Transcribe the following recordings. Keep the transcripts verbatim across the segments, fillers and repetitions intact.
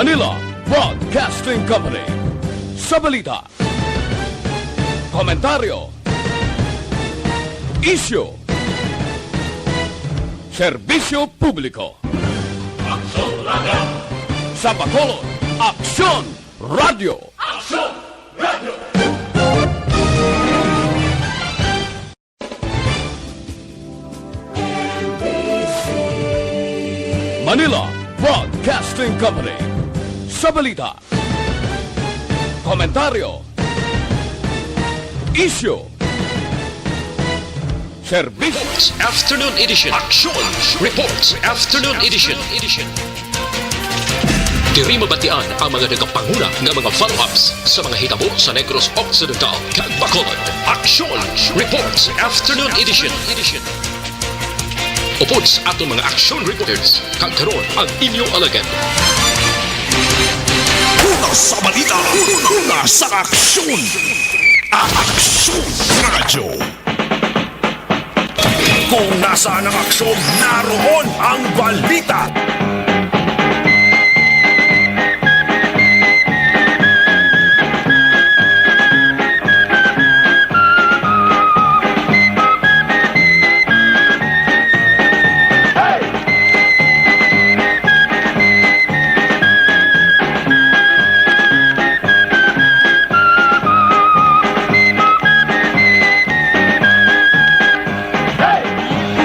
Manila Broadcasting Company. Sa balita, komentaryo, isyu, serbisyo publiko. Aksyon Radio. Sa Bacolod, Aksyon Radio. Aksyon Radio. Manila Broadcasting Company. Sa balita, komentaryo, isyu, serbisyo. Reports Afternoon Edition. Action Reports Afternoon Edition. Diri mabatian ang mga nagapanguna nga mga follow-ups sa mga hitabo sa Negros Occidental kag Bacolod. Action Reports Afternoon Edition. Upod sa aton mga action reporters, kag karon ang inyo alagad. Una sa balita, una sa aksyon. Aksyon Radyo. Kung nasaan ang aksyon, naroon ang balita.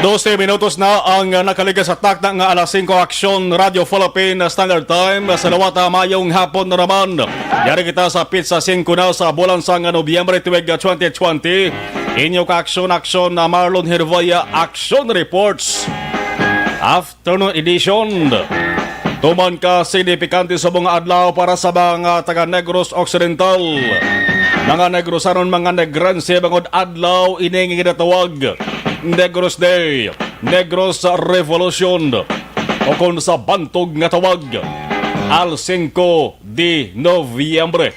Dose minutos na ang nakaligas sa takna nga alas singko, Aksyon Radio Philippine Standard Time. Sa lawata, mayong hapon na naman. Yari kita sa pitsa singko na sa bulan sang Nobyembre tuig twenty twenty. Inyo ka Aksyon, Aksyon na Marlon Hervaya, Aksyon Reports. Afternoon Edition. Tuman ka signifikante sa mga adlaw para sa mga taga Negros Occidental. Mga Negrosanon, mga Negrense, bangod adlaw ini nga ginatawag Negros Day, Negros Revolution, o kon sa bantog nga tawag, Al Cinco de Noviembre.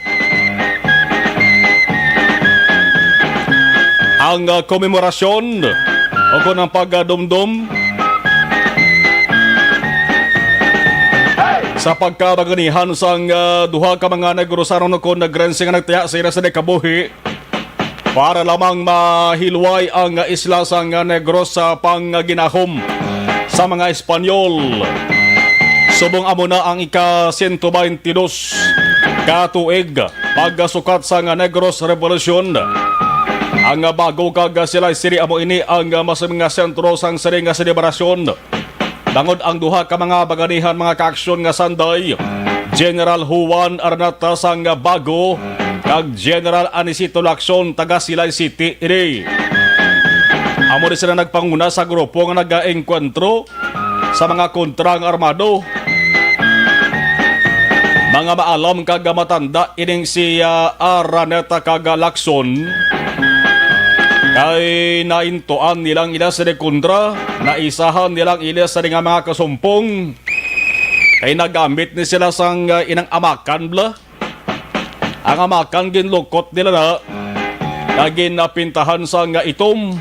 Ang, ah, komemorasyon o kon ang pagdumdom sa pagkabaganihan sang, ah, duha ka mga Negrosanon o kon Negrense nga nagtaya sa ila sa kabuhi para lamang mahilway ang isla sang Negros sa pangginahom sa mga Espanyol. Subong amo na ang ika sento baynte dos ka tuig pagkasukat sang Negros Revolution. Ang Bago kag Silay City amo ini ang mas mga sentro sang sining nga selebrasyon. Bangod ang duha ka mga baganihan, mga kaaksyon nga sanday, General Juan Araneta sang Bago kag General Anicito Lacson taga Silay City ini. Amo ni sila nagpanguna sa grupo nga nagaengkwentro sa mga kontrang armado. Mga maalam kag matanda ining si, ah, Araneta kag Lacson. Kay naintuan nilang ila sini kontra, naisahan nilang ila sini nga mga kasumpong. Kay nagamit ni sila sang, ah, inang amakan bala. Ang amakan ginlukot nila na, kag ginapintahan sang itom.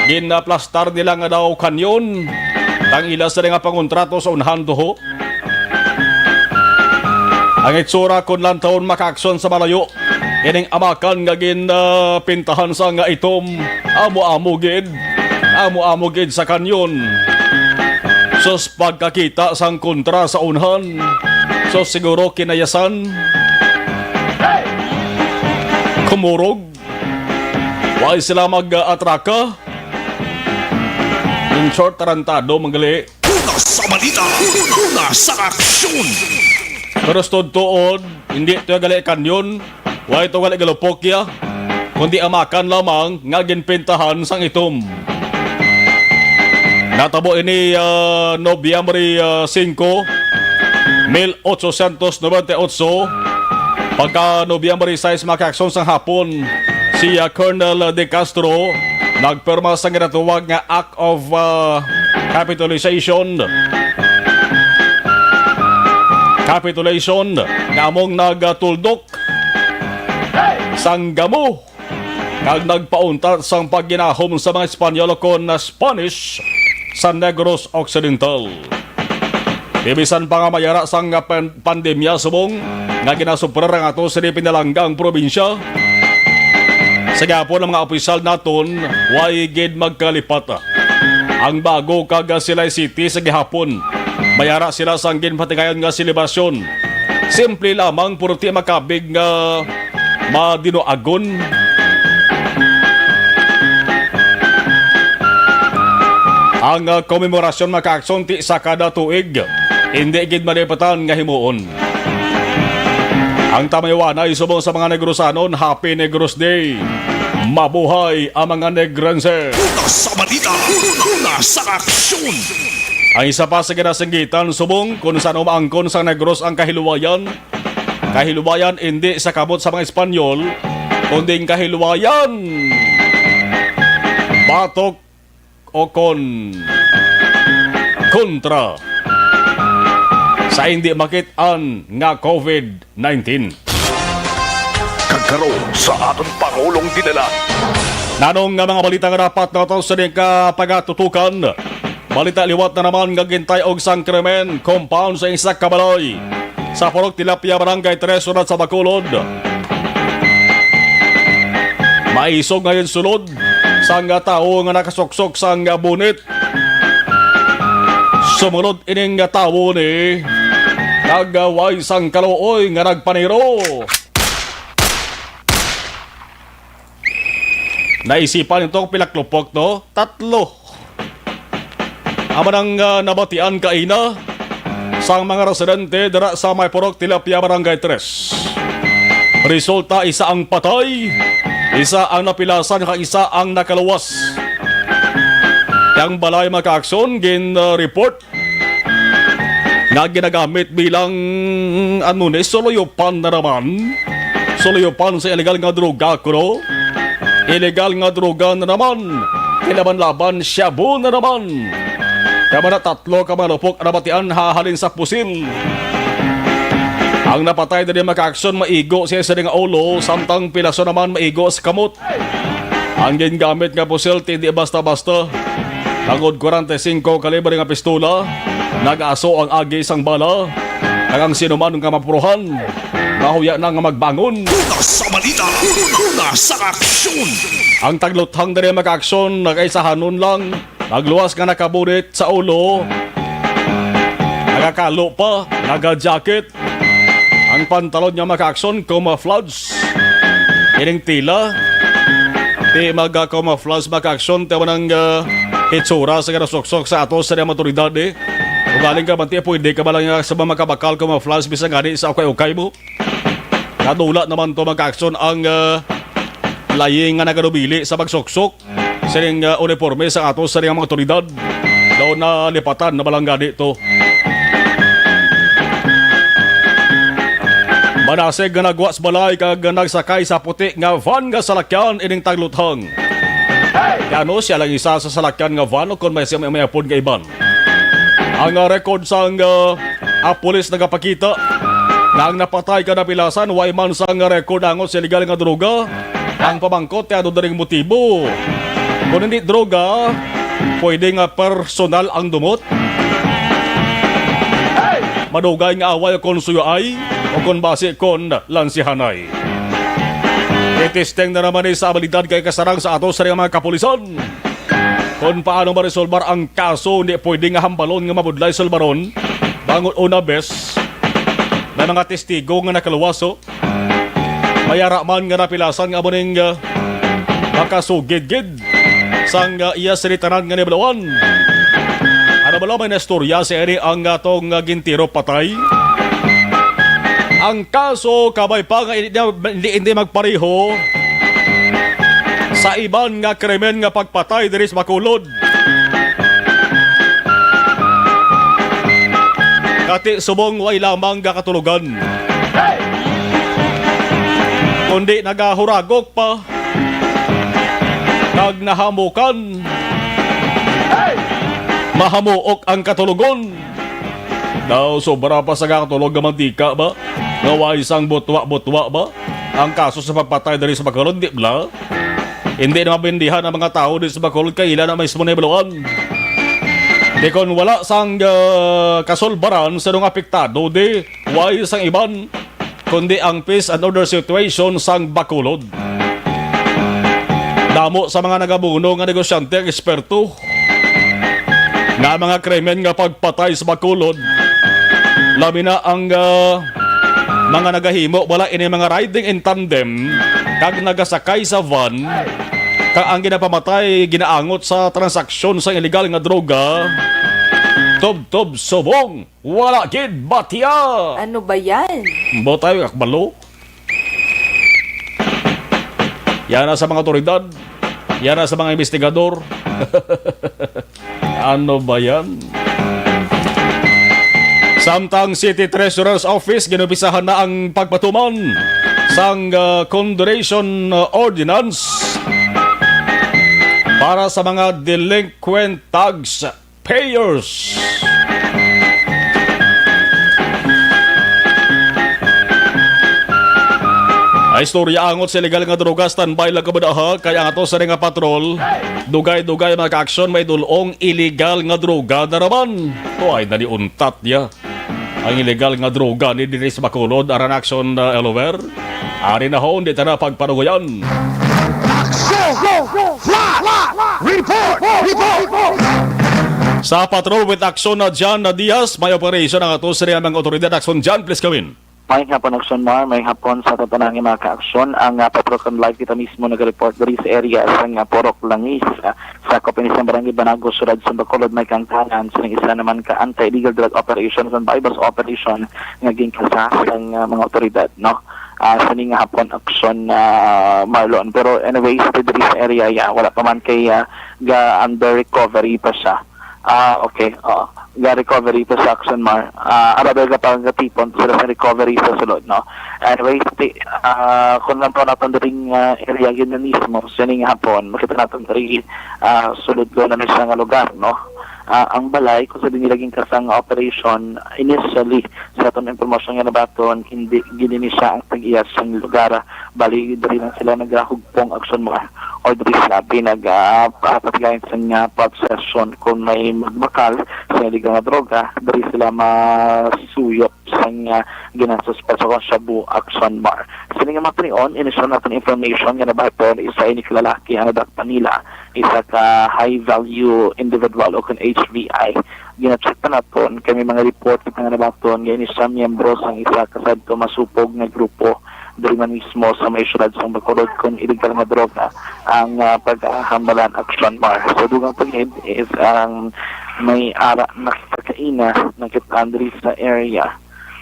Ginaplastar nila nga daw kanyon. Tang ila sini nga pangontrato sa unhan tuho. Ang itsura kon lantawon, mga kaaksyon, sa malayo. Ining amakan nga gin, ah, pintahan sang itom. Amo-amo gid. Amo-amo gid sa kanyon. Sus, pagkakita sang kontra sa unhan. Sus, siguro kinayasan. Kumurog. Why sila mag-atraka? In short, tarantado man gali. Una sa balita, una sa aksyon. Pero sa tuod-tuod, hindi to gali kanyon. Why to gali galupok ya? Kundi amakan lamang nga ginpintahan sang itom. Natabo ini, ah, Nobyembre, ah, singko, mil ochocientos noventa y ocho. Pagka Nobyembre sais, mga kaaksyon, sang hapon, si, ah, Colonel De Castro nagpirma sang ginatawag nga Act of, ah, Capitalization. Capitulation nga among nagatuldok sang gamo kag nagpauntat sang pagginahom sa mga Espanyol o kon Spanish sa Negros Occidental. Bisan pa nga may ara sang pan-, pandemya subong nga ginasupra nga ato sa pinalangga ang probinsya, sa gihapon ang mga opisyal naton, way gid magkalipat. Ang Bago kag Silay City sa gihapon, may ara sila sang ginpatigayon nga selebrasyon. Simple lamang, pero ti makabig nga madinuagon. Ang, ah, komemorasyon, mga ka-aksyon, ti sa kada tuig, hindi gid malipatan nga himuon. Ang tamaywanay subong sa mga Negrosanon, Happy Negros Day! Mabuhay ang mga Negrense! Una sa balita, una sa aksyon. Ang isa pa sa ginasinggitan subong kung saan umaangkon sa Negros ang kahiluwayan, kahiluwayan indi sa kamot sa mga Espanyol, kundi ang kahiluwayan batok o kon kontra sa hindi makit-an nga covid nineteen. Kag karon sa aton Pangulong Dinala. Nanong nga mga balita nga dapat nato sa inyong kapagatutukan? Balita liwat na naman nga gintay og sang krimen compound sa isa ka balay sa Purok Tilapia, Barangay Tres, Surat sa Bacolod. Maisog nga ginsulod sang tawo nga nakasuksok sang bunit. Sumulod ining tawo ni nagaway sang kaluoy nga nagpaniro. Naisipan nito pila klupok to? Tatlo. Amo nang, ah, nabatian kaina sang mga residente dira sa may Purok Tilapia, Barangay Tres. Resulta, isa ang patay, isa ang napilasan, kag isa ang nakaluwas. Ang balay, mga ka-aksyon, gin, ah, report nga ginagamit bilang, ano ni, suluyopan na naman. Suluyopan sa illegal nga droga, kuno. Illegal nga droga na naman. Kailaban-laban, shabu na naman. Kaya man na tatlo ka manupok na batian hahalin sa pusil. Ang napatay diri, mga ka-aksyon, maigo siya sa nga ulo, samtang pilaso naman maigo sa kamot. Ang gingamit nga pusil ti di basta-basta. Tungod kwarenta y cinco kalibre nga pistola, nag-aso ang agi sang bala, kag ang sinuman nga mapuruhan, mahuya na nga magbangon. Una sa balita, una sa aksyon. Ang tagluthang diri, mga ka-aksyon, nagaisahanon lang, nagluwas nga nakabunit sa ulo, nagakalo pa, naga-jacket, ang pantalon niya, mga ka-aksyon, camouflage. Ining tila, ti mag-camouflage, mga ka-aksyon, ti amo nang, ah, itsura sa ginasuksok sa ato sa mga otoridad, eh. Ugaling ka man, ti pwede ka ba lang, ah, sa mga kabakal, camouflage, bisan gani sa ukay-ukay mo? Nadula naman to, mga ka-aksyon, ang, ah, layi nga nagadubili sa pagsuksok sining, ah, uniforme sa ato sining mga awtoridad. Daw nalipatan na ba lang gani to. Manasig nga nagwa sa balay kag nagsakay sa puti nga van nga salakyan ining tagluthang. Kay ano siya lang isa sa salakyan nga van o kon may siya may, may apod nga iban? Ang, ah, record sang, ah, ah, pulis nagapakita nga ang napatay ka napilasan way man sang record angot sa illegal nga droga. Ang pamangkot kay ano daring motibo? Kung hindi droga, pwede nga personal ang dumot. Madugay nga away o kon suyoay o kon basi kon lansihanay. Itesting na naman ni sa abilidad kay kasarang sa ato sa mga kapulisan. Kung paano maresolbar ang kaso, hindi pwede nga hambalon nga mabudlay sulbaron. Bangon una bes, may mga testigo nga nakaluwaso. May ara man nga napilasan nga amo ning, ah, makasugid gid sang, ah, iya sini tanan nga nibalawan. Ano bala may naistorya sa ini ang atong, ah, gintiro patay? Ang kaso kabay pa nga hindi, hindi, hindi magpareho sa iban nga krimen nga pagpatay diri sa Bacolod. Kati subong way lamang gakatulogan, kundi nagahuragok pa kag nahamukan. Mahamuok ang katulogon. Daw sobra pa sa gakatulog nga mantika ba? Nga way sang butwa-butwa ba? Ang kaso sa pagpatay diri sa Bacolod, di bala? Hindi na mabindihan ang mga tawo diri sa Bacolod kay ila na mismo nahibaluan. Di kon wala sang, ah, kasulbaran sa mga apektado, di way sang iban, kundi ang peace and order situation sang Bacolod. Damo sa mga nagabuno nga negosyante ang eksperto nga mga krimen nga pagpatay sa Bacolod, labi na ang, ah, mga nagahimo bala ini mga riding in tandem kag nagasakay sa van, kag ang ginapamatay ginaangot sa transaksyon sa illegal nga droga. Tubtob subong, wala gid batiya. Ano ba yan? Botay, akbalo. Yan na sa mga otoridad. Yan na sa mga investigador. Ano ba yan? Samtang City Treasurer's Office ginumpisahan na ang pagpatuman sang, ah, condonation, ah, ordinance para sa mga delinquent tax payers. Ay, istorya angot sa illegal nga droga, standby lang kamo daha, kay ang ato sa nga patrol, dugay-dugay mga ka-aksyon, may dulong illegal nga droga na naman. Tuay na ni untat niya ang illegal nga droga ni diri sa Bacolod. Aran aksyon, uh, Elover. Ari na hon, di ta na pagpanugoyan. Aksyon! Flash! Report! Report! Sa patrol with aksyon na John na Diaz, may operation ang ato sa mga otoridad. Aksyon, John, please come in. May hapon, Aksyon Mar. May hapon sa tatanang mga ka-aksyon. Ang, ah, patrol kon live kita mismo nag-report diri sa area sa nga Purok Langis, ah, sa Kapinisang Barangay Banago, Siyudad sa Bacolod, may kangtanan sa isa naman ka anti-illegal drug operation and buy-bust operation nga gingkasa sang, ah, mga otoridad, no? Ah, sini nga hapon, Aksyon, ah, Marlon. Pero anyway, sa diri sa area, yeah, wala pa man kay, ah, ga under recovery pa siya. Ah, okay. Oo. Ga recovery pa sa Aksyon Mar. Ah, ara ba ga pang gatipon sila sa recovery sa sulod, no? Anyway, ti, ah, kung lang to naton diri nga area yun na mismo, sini nga hapon, makita naton diri, ah, sulod ko na siya nga lugar, no? Ah, ang balay, kung sa nila gingkasa nga operation, initially, sa atong impormasyon nga nabaton, hindi gid ini siya ang tag-iya sang lugar. Bali, diri lang sila naghugpong, Aksyon Mar, or diri sila pinag, ah, pa-, patigayon sang, ah, pub session kung may magbakal sa illegal nga droga, diri sila masuyop sang, ah, ginasuspetsa kon shabu, Aksyon Mar. Sini nga mga tinion, initial naton information nga nabaton isa ini ka lalaki ang nadakpan nila, isa ka high value individual o kon H V I. Gina-check pa naton kay may mga report kita nga nabaton nga ini siya miyembro sang isa ka sadto masupog nga grupo diri man mismo sa may siyudad sang Bacolod kon illegal nga droga ang, ah, pag-ahambalan, Aksyon Mar. So, dugang pa gid is ang may ara nakita kaina, nakita diri sa area.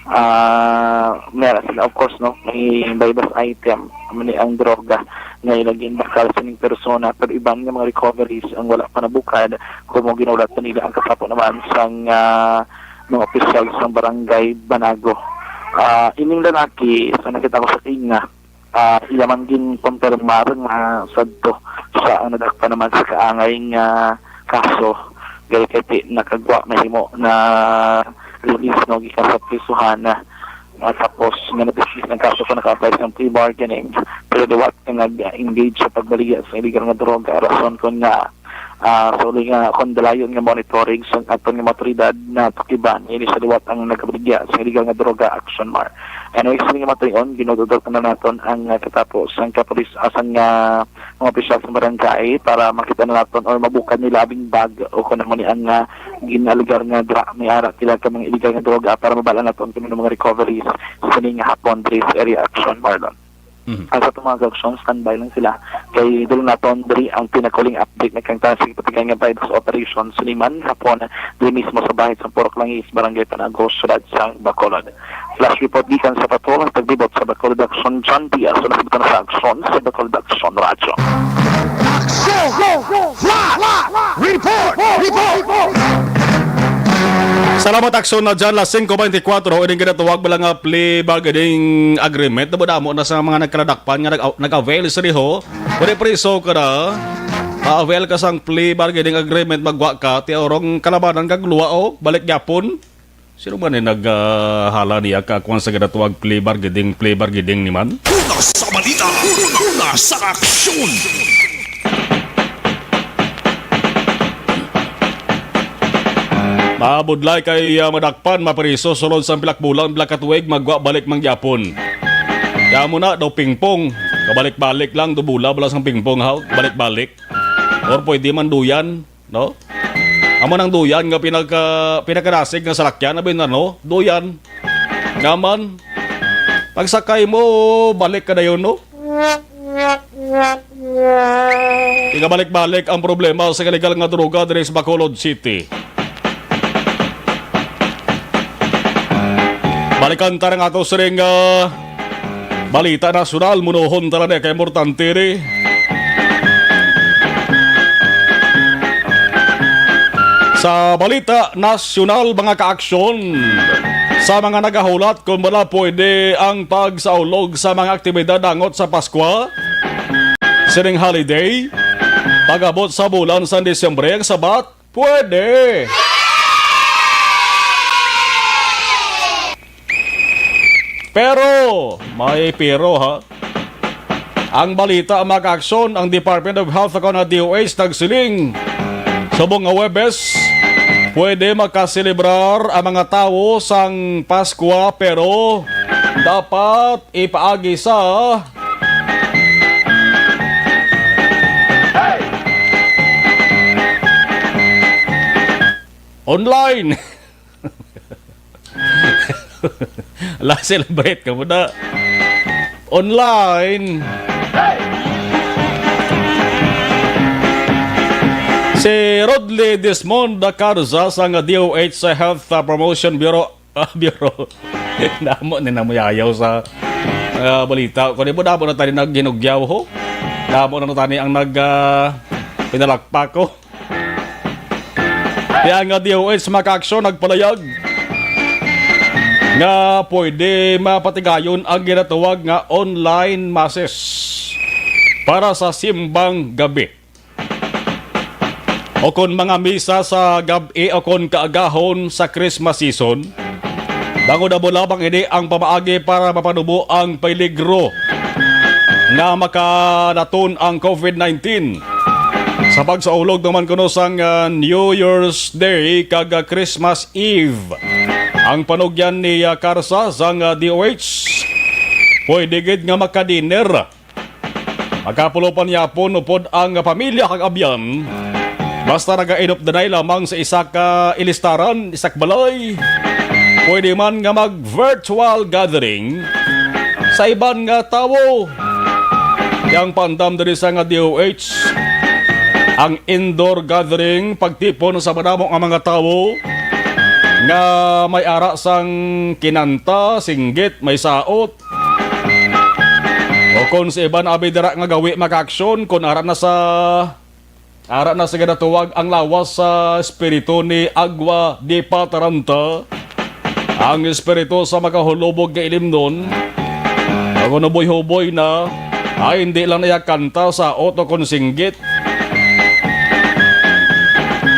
Ah, meron sila, of course, no, may buy-bust item, amo ni ang droga nga ila ginbakal sining persona, pero iban nga mga recoveries ang wala pa nabukad, kumo ginaulat pa nila ang katapo naman sang, ah, mga opisyal sang barangay Banago. Ah, ining lalaki, sa nakita ko sa tingga, ah, iya man ginkonfirmar nga sadto siya ang nadakpan naman sa kaangay nga kaso, gani kay ti-, nakagwa mahimo na release, no, gikan sa prisuhan na, ah, tapos nga na-dismiss ang kaso kung naka-apply sa plea bargaining, pero liwat nga nag-engage sa pagbaligya sa illegal nga droga, rason kon nga, ah, sa uli nga kon dalayon nga monitoring sa aton nga mga otoridad, natukiban ini sa liwat ang nagkabaligya sa illegal nga droga, Aksyon Mar. Anyway, sa mga matuyon, ginududot na naton ang, ah, katapo sang kapulis, ah, sang, ah, mga opisyal sa barangay para makita na naton or mabukad nila labing bag o kung ano ni ang, ah, ginaligar nga dra-, may ara sila ka mga illegal nga droga para mabal-an naton kung ano mga recoveries sa sining nga hapon diri sa area, Aksyon Mar. Mhm. Ang sa atong mga ka-aksyon, standby lang sila. Kay dulong naton diri ang pinakahuling update nga kang tansig patigan nga buy-bust operation sini man hapon diri mismo sa bahin sa Purok Langis, Barangay Banago, Siyudad sang Bacolod. Flash report gikan sa patrol ang taglibot sa Bacolod Aksyon, John Diaz, sa nasibutan sa Aksyon sa Bacolod Aksyon Radyo. Aksyon! Flash! Report! Report! Salamat, Aksyon na dyan, las singko beintikwatro, ining ginatawag bala nga plea bargaining agreement. Damo-damo na sa mga nagkaladakpan nga nag-, nag-avail sa riho. Pwede priso ka na. Ma-avail ka sang plea bargaining agreement, magwa ka, ti aron kalabanan kag luwa, o, balik gyapon. Sino man ni nag, ah, hala niya ka kung sa ginatawag plea bargaining, plea bargaining ni man? Una sa balita, una sa aksyon. Mabudlay kay, ah, madakpan, mapriso sulod sang pila ka bulan, pila ka tuig, magwa balik man gyapon. Kaya mo na daw pingpong. Kabalik-balik lang, dubula bala sang pingpong, ha? Balik-balik. Or pwede man duyan, no? Amo nang duyan nga pinaka, pinakanasig nga salakyan, abi na, no? Duyan. Nga man, pagsakay mo, balik ka dayon, no? Ikabalik-balik ang problema sa illegal nga droga diri sa Bacolod City. Balikan ta ang ato siring, ah, balita nasyonal, munuhon ta na ni kay importante ni. Sa balita nasyonal, mga kaaksyon, sa mga nagahulat kung bala pwede ang pagsaulog sa mga aktibidad dangot sa Paskwa, sining holiday, pag-abot sa bulan sa Disyembre, ang sabat, pwede. Pero, may pero, ha. Ang balita, mga kaaksyon, ang Department of Health o kon ang D O H nagsiling, subong nga Huwebes, pwede makaselebrar ang mga tawo sang Paskwa, pero dapat ipaagi sa online. La, celebrate ka mo na. Online. Si Rodley Desmond Dacarza sang D O H sa Health, uh, Promotion Bureau, ah, Bureau. Damo ni namuyayaw sa, ah, balita. Kung di mo, damo na tani naghinugyaw, ho. Damo na tani ang nag, ah, pinalakpak, ho. Kaya nga D O H, mga kaaksyon, nagpalayag nga pwede mapatigayon ang ginatawag nga online masses para sa simbang gabi o kon mga misa sa gab-i o kon kaagahon sa Christmas season. Bangod amo lamang ini ang pamaagi para mapanubo ang peligro nga makadaton ang COVID nineteen. Sa pagsaulog naman kuno sang, ah, New Year's Day kag, ah, Christmas Eve, ang panugyan ni, ah, Carza sang, ah, D O H, pwede gid nga makadinner. Magkapulo pa niyapon upod ang pamilya kag abyan. Basta nagainupdanay lamang sa isa ka ilistaran, isa ka balay. Pwede man nga mag-virtual gathering sa iban nga tawo. Yang paandam diri sa nga D O H, ang indoor gathering, pagtipon sa madamo nga mga tawo nga may ara sang kinanta, singgit, may saot, o kon sa iban abi dira nga gawi, mga kaaksyon, kon ara na sa, ara na sa ginatuwag ang lawas sa espiritu ni Agua de Pataranta, ang espiritu sa makahulubog nga ilimnon, ang huboy-huboy na, ay hindi lang niya kanta, saot o kon singgit.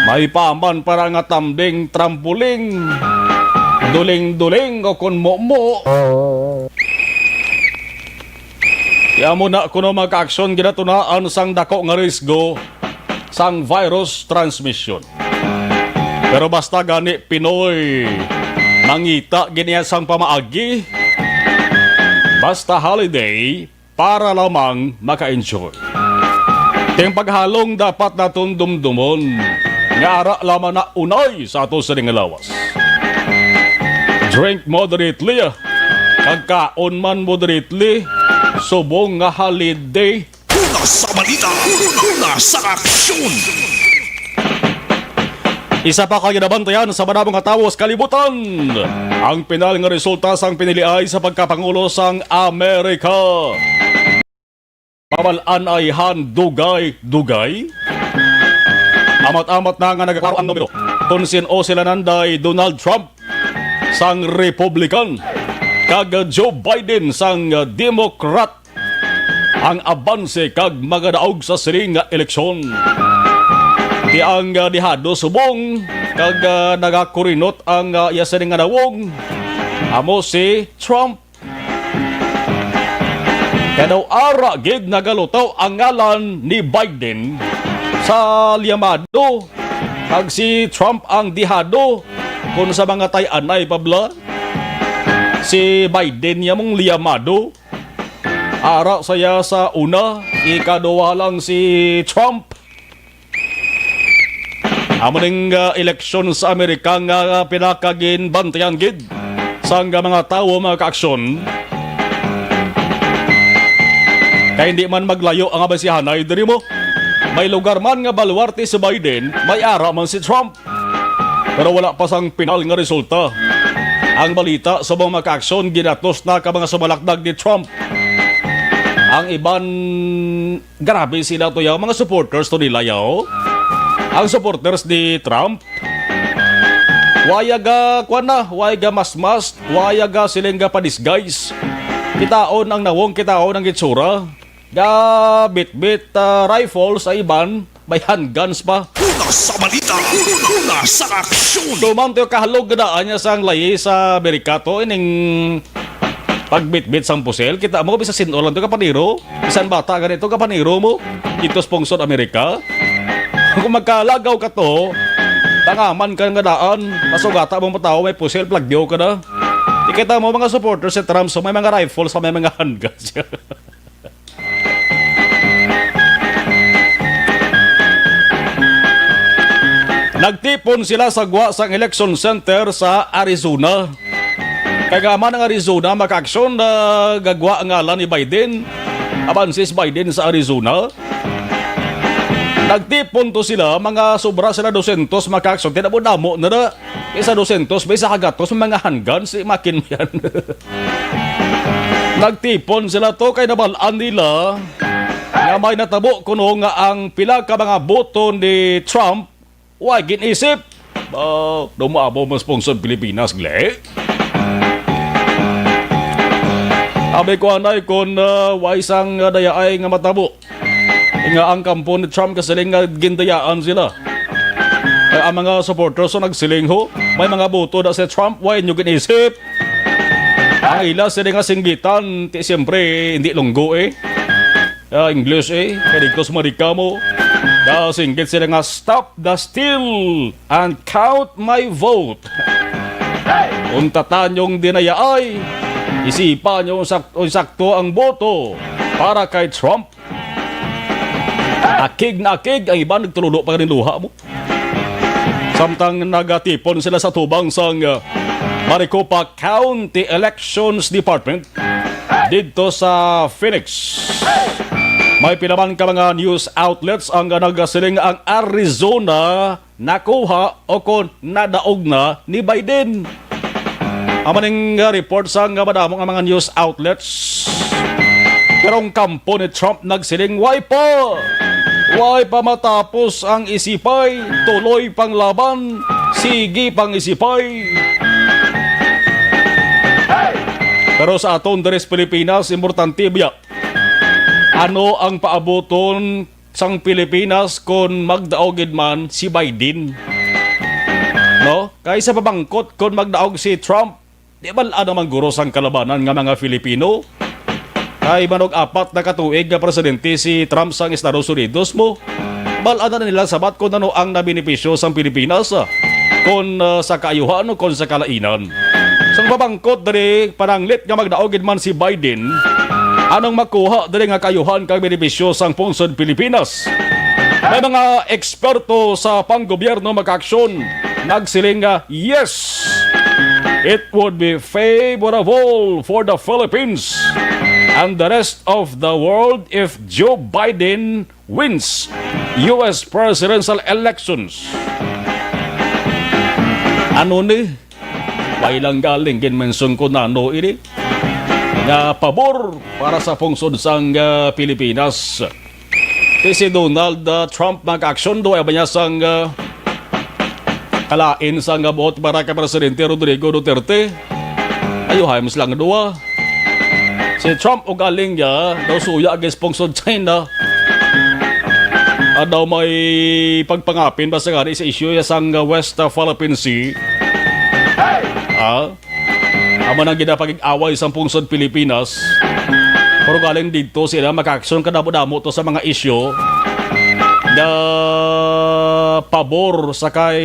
May paman para nga tambing, trampoling, duling-duling o kon momo. Kaya mo na kuno, mga kaaksyon, ginatunaan sang dako nga risgo sang virus transmission. Pero basta gani Pinoy, mangita gid niya sang pamaagi. Basta holiday, para lamang maka-enjoy. Ting paghalong dapat naton dumdumon nga ara lamang na unay sa ato sining nga lawas. Drink moderately, kag kaon man moderately, subong nga holiday. Una sa balita, una sa aksyon. Isa pa ka ginabantayan sa madamo nga tawo sa kalibutan ang pinal nga resulta sang piniliay sa pagkapangulo sang Amerika. Mabal-an ay han dugay-dugay. Amat-amat na nga nagaklaro ang numero kon sin-o sila nanday Donald Trump sang Republican kag Joe Biden sang Democrat ang abanse kag magadaog sa sining nga eleksyon. Ti ang, ah, dihado subong kag, ah, nagakurinot ang, ah, iya sining nga nawong, amo si Trump. Kaya daw ara gid nagalutaw ang ngalan ni Biden sa liyamado Kag si Trump ang dihado. Kung sa mga tay-anay pa bala, si Biden niya mong liyamado. Ara saya sa una, ikaduha lang si Trump. Amo ning, ah, eleksyon sa Amerika nga pinakaginbantayan gid sang mga tawo, mga kaaksyon. Kay hindi man maglayo ang abisihanay diri mo. May lugar man nga baluarte si Biden, may ara man si Trump. Pero wala pa sang pinal nga resulta. Ang balita sa mga kaaksyon, ginatos na ka mga sumalakdag ni Trump. Ang iban, grabe sila to, yaw, mga supporters to nila, yaw. Ang supporters ni Trump, waya ga, kuwan na, waya ga masmas, waya ga siling ga pa-disguise. Kitaon ang nawong, kitaon ang itsura. Ga bitbit, ah, rifles sa iban, may handguns pa. Una sa balita, una sa aksyon. Tuman to kahalog gadaan niya sang layi sa Amerika to, ining pagbitbit sang pusil. Kita mo, bisan sin-o lang to, kapaniro. Bisan bata ganito, kapaniro mo. Dito sa pungsod Amerika. Kung magkalagaw ka to, tangaman ka nga daan, masugata mong matawa, may pusil, plagyo ka na. Di kita mo, mga supporters si Trump, so may mga rifles, may mga handguns. Nagtipon sila sa gwa sang election center sa Arizona. Kay nga man ang Arizona, makaaksyon na gagwa ang ngalan ni Biden. Aban si Biden sa Arizona. Nagtipon to sila, mga sobra sila dosyentos, makaaksyon. Tinamo-damo na na. Isa dosyentos, may isa ka gatos, mga handgun, si Makin yan. Nagtipon sila to kay nabal-an nila nga may natabo kuno nga ang pila ka mga boto ni Trump way gin-isip. Ba, dumabo mas pungsod Pilipinas, gle? Abi ko anay kon, ah, way sang, ah, dayaay nga matabo. Nga ang kampo ni Trump kasiling nga gindayaan sila. Kay ang mga supporters so nagsiling ho, may mga boto na si Trump, way nyo gin-isip. Ang ila sila nga singgitan, ti siyempre, hindi lunggo eh. Ah, English eh, kay dito sa Marika mo. Kasinggit sila nga, "Stop the steal and count my vote." Kung tata nyong dinayaay, isipan nyo sak-, kung sakto ang boto para kay Trump. Akig na akig, ang iban nagtululo pa ganing luha mo. Samtang nagatipon sila sa tubang sang, uh, Maricopa County Elections Department didto sa Phoenix. May pila man ka mga news outlets ang nagasiling ang Arizona nakuha o kon nadaog na ni Biden. Amo ning, uh, report sang, uh, madamo nga mga news outlets. Pero ang kampo ni Trump nagsiling, "Way pa! Way pa matapos ang isipay, tuloy pang laban, sige pang isipay." Pero sa aton diri sa Pilipinas, importante biya, ano ang paabuton sang Pilipinas kon magdaog gid man si Biden? No? Kay sa pabangkot kon magdaog si Trump, di bal-an naman guro sang kalabanan nga mga Filipino? Kay manog apat na katuig nga presidente si Trump sang Estados Unidos mo, bal-an na nila sabat kon ano ang nabenepisyo sang Pilipinas, kon, ah, sa kaayuhan o kon sa kalainan. Sang pabangkot diri, pananglit nga magdaog gid man si Biden, anong makuha diri nga kaayuhan kag benepisyo sang pungsod Pilipinas? May mga eksperto sa panggobyerno makaaksyon nagsiling nga, "Yes, it would be favorable for the Philippines and the rest of the world if Joe Biden wins U S presidential elections." Ano ni? Way lang galing ginmension ko nano ini nga pabor para sa pungsod sang, ah, Pilipinas. Ti si Donald, ah, Trump makaaksyon, duwa ba niya sang, ah, kalain sang, ah, buot para kay Presidente Rodrigo Duterte? Ayuhay, mas lang duwa. Si Trump ug aling niya daw suya gisponsor China. Ah, daw may pagpangapin ba sa gani sa isyu ya sang, ah, West, ah, Philippine Sea? Ah, amo nang ginapagig-away sa pungsod Pilipinas. Pero galing dito sila makaaksyon kadamo-damo to sa mga isyu. The ah, pabor sa kay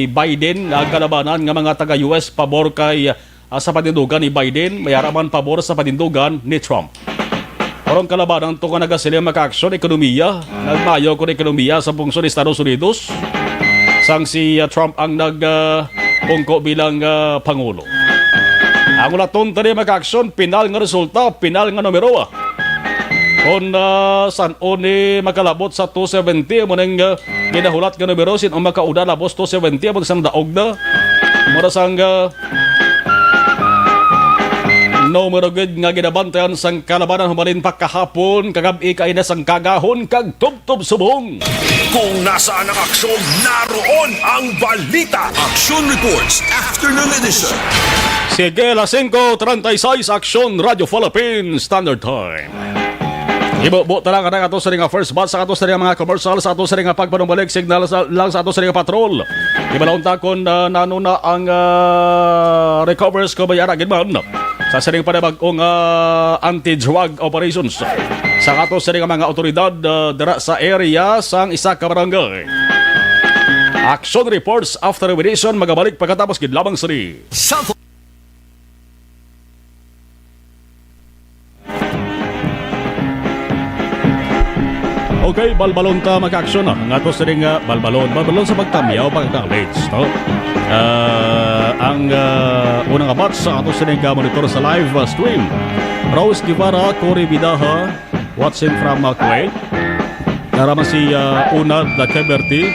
Biden ang kalabanan nga mga taga-U S, pabor kay, ah, sa panindugan ni Biden, may ara man pabor sa panindugan ni Trump. Karong kalabanan to nga nagasiling, mga ka-aksyon, ekonomiya. Nagmayo ko ekonomiya sa pungsod Estados Unidos sang si, ah, Trump ang nag, ah, pungko bilang, ah, pangulo. Ang ulaton tani, mga ka-aksyon, pinal nga resulta, pinal nga numero, ah. Kon, ah, san-o ni makalabot sa two seventy, amo ning, ah, ginahulat nga numero, sin-o makauna labos two seventy, amo sang daog na. Mura sang, ah, numero gid nga ginabantayan sang kalabanan humalin pa kahapon, kagab-i, kaina sang kagahon kag tubtob subong. Kung nasaan ang aksyon, naroon ang balita. Action Reports, Afternoon Edition. Sige, alas singko treinta y seis, Aksyon Radyo Philippines Standard Time. Ibubo ta lang ang ato sa nga first batch, sa ato sa mga commercial, sa ato sa nga pagpanumbalik, signal sa, lang sa ato sa nga patrol. Ibalon ta kung, ah, nano na ang, ah, recovers ko, may ara gid man sa sining panibag-ong, ah, anti-drug operations sa ato sa mga otoridad, ah, dira sa area sang isa ka barangay. Action reports after mediation, magabalik pagkatapos gid lamang sini. Okay, balbalon ta, mga ka-aksyon, ah. Nga to sining, ah, balbalon. Balbalon sa pagtamyaw, pag-acknowledge, no? Ah, ang, ah, unang abat sa ato sining, ah, monitor sa live, ah, stream. Rose Guevara, Cory Bidaha, watching from, ah, Kuwait. Naraman si, ah, Unad na Keberti.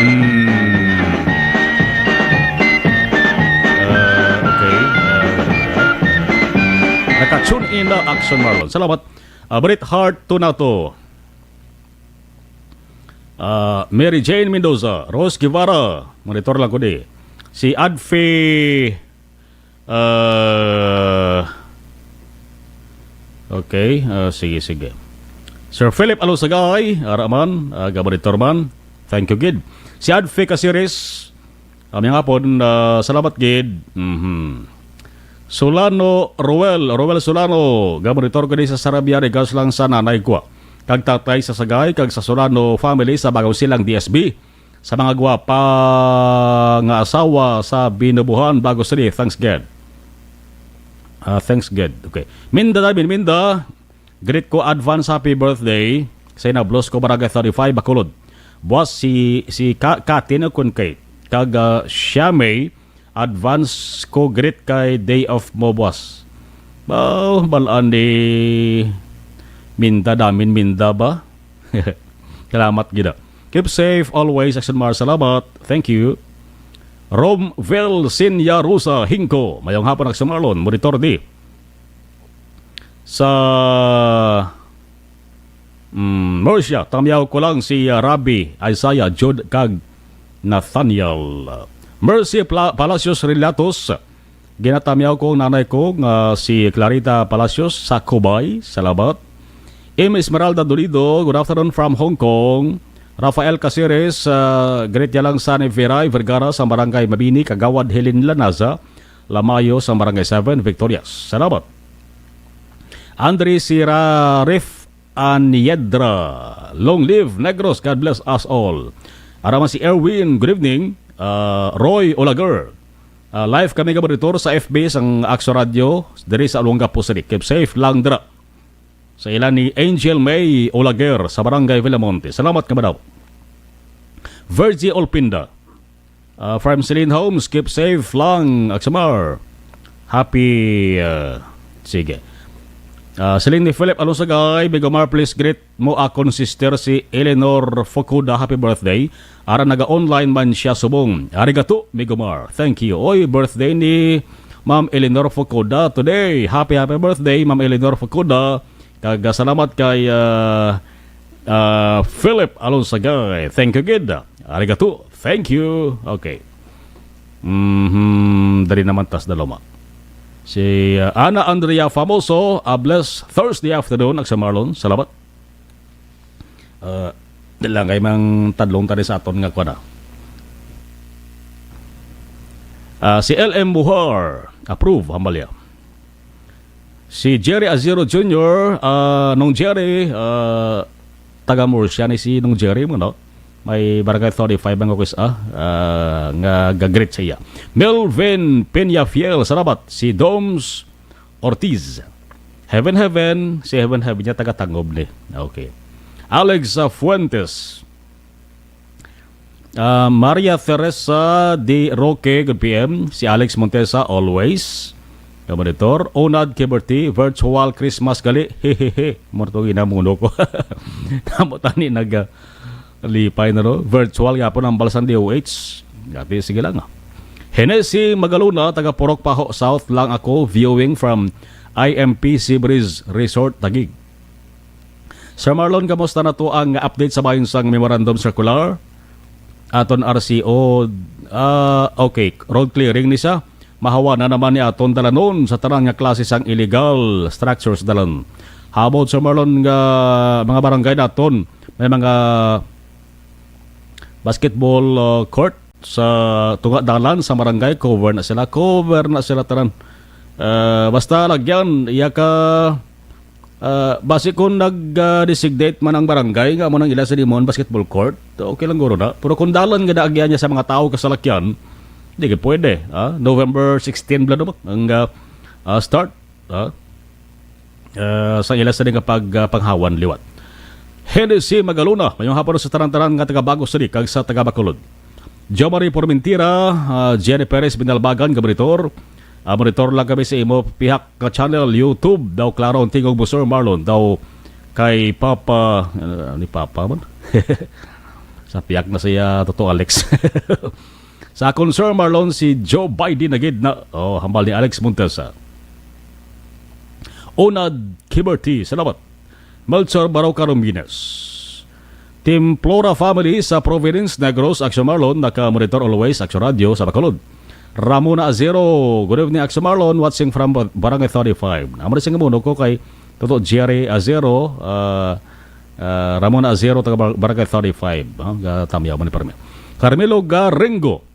Hmm. Ah, okay. Ah, naka-tune in na Action Marlon. Salamat. Ah, Brit Heart, Tunato. Ah, Mary Jane Mendoza, Rose Guevara, monitor lang ko di. Si Adfi, ah, okay, ah, sige, sige. Sir Philip Alosagay, ara man, ah, gabonitor man. Thank you, gid. Si Adfi Casiris, ah, mayong hapon, ah, salamat, gid. Mhm. Solano Roel, Roel Solano, gabonitor ko di sa Sarabia, regards lang sa nanay ko kag tatay sa Sagay, kag sa Solano family sa Bagong Silang D S B, sa mga gwapa nga asawa sa Binubuhan, Bago City. Thanks, God. Ah, thanks, God. Okay. Minda David, Minda, greet ko advance happy birthday sa inablos ko, Barangay thirty-five, Bacolod. Buwas si, si Ka-, Katin o kun Kate, kag, ah, siya may advance ko greet kay day off mo, buwas. Ba, balaan ni Minda, Damin Minda ba? Salamat gid, ah. Keep safe always, Action Mar. Salamat. Thank you. Romvel Sinya Rosa Hingko. Mayong hapon, Action Marlon. Monitor di sa, mm, Mercia. Tamyaw ko lang si, ah, Rabbi, Isaiah, Jude, kag Nathaniel. Mercy Pla-, Palacios Relatos. Ginatamyaw ko ang nanay ko nga si Clarita Palacios sa Cubay. Salamat. M Esmeralda Dolido, good afternoon from Hong Kong. Rafael Caceres, ah, greet niya lang sa ni Veray Vergara sa Barangay Mabini, Kagawad Helen Lanaza Lamayo sa Barangay seven, Victorias. Salamat. Andre Sira Rif Aniedra, long live Negros, God bless us all. Araman si Erwin, good evening. Ah, Roy Olager, ah, live kami nga monitor sa F B sang Action Radio diri sa Olongapo City. Keep safe lang dira. Sa ila ni Angel May Olaguer sa Barangay Villamonte. Salamat nga madaw. Virgie Olpinda, ah, from Celine Homes, keep safe lang, Aksamar. Happy, ah, sige. Ah, siling ni Philip Alonsagay, Bigomar, please greet mo akon sister si Eleanor Fukuda. Happy birthday. Ara naga-online man siya subong. Arigato, Bigomar. Thank you. Oy, birthday ni Ma'am Eleanor Fukuda today. Happy, happy birthday, Ma'am Eleanor Fukuda. Kag, ah, salamat kay, ah, ah, Philip Alonsagay. Thank you, gid. Arigato. Thank you. Okay. Mhm, dali naman tas daloma. Si, ah, Ana Andrea Famoso, a blessed Thursday afternoon, Aksamar Marlon. Salamat. Ah, di lang kay mang tadlong tani sa aton nga kuwan, ah. Ah, si L M Buhar, approve, hambalya. Si Jerry Azero Junior, ah, Nong Jerry, ah, taga Murcia ni si Nong Jerry mo, no? May Barangay thirty-five ang request, ah, ah, nga gagreet sa iya. Melvin Peñafiel, salamat. Si Doms Ortiz. Heaven, heaven. Si Heaven, heaven niya, taga Tangob ni. Okay. Alex, ah, Fuentes. Ah, Maria Teresa de Roque, good P M. Si Alex Montesa, always. Ka monitor. Onad Kiberty, virtual Christmas gali. Hehehe. Murto ginamuno ko. Namo tani nag, ah, lipay na ro. Virtual nga po ng Balsang D O H. Gati, sige lang, ah. Hennessy Magaluna, taga Purok Paho South lang ako, viewing from I M P Seabreeze Resort, Taguig. Sir Marlon, kamusta na to ang update sa bahin sang memorandum circular? Aton R C O, ah, okay, road clearing ni siya. Mahawa na naman ni aton dalanon sa tanan nga klase sang illegal structures dalan. How about, Sir Marlon, nga mga barangay naton? May mga basketball, uh, court sa tunga dalan sa barangay, cover na sila, cover na sila tanan. Uh, basta lagyan, iya ka, uh, basi kung nag, uh, designate man ang barangay nga amo nang ila sa Limon basketball court, okay lang guro na. Pero kung dalan nga naagyan niya sa mga tao kasalakyan, di ka pwede, ah. November sixteen bala naman ang, uh, uh, start, ah. Ah, sa ila sa nga pag, ah, panghawan liwat. Hennessy Magaluna, mayong hapon sa tanan-tanan nga taga Bagos City kag sa taga Bacolod. Jo Marie Formentira, ah, Jenny Perez Binalbagan, ka monitor. Ah, monitor lang kami sa imo pihak nga channel, YouTube. Daw klaro ang tingog mo, Sir Marlon. Daw kay Papa, ah, ni Papa man. Sa pihak na siya, Toto Alex. Sa akon, Sir Marlon, si Joe Biden na gid na. Oh, hambal ni Alex Montesa. Onad Kiberty, salamat. Melchor Barao Caromines. Team Flora family sa Providence, Negros, Action Marlon, naka-monitor always, Action Radio sa Bacolod. Ramona Azero, good evening, Action Marlon, watching from Bar-, Barangay thirty-five. Naman sing muno ko kay Toto Jerry Azero, ah, ah, Ramona Azero, taga Bar-, Barangay thirty-five, ah, ga Tamyaw, Manipurme. Carmelo Garengo,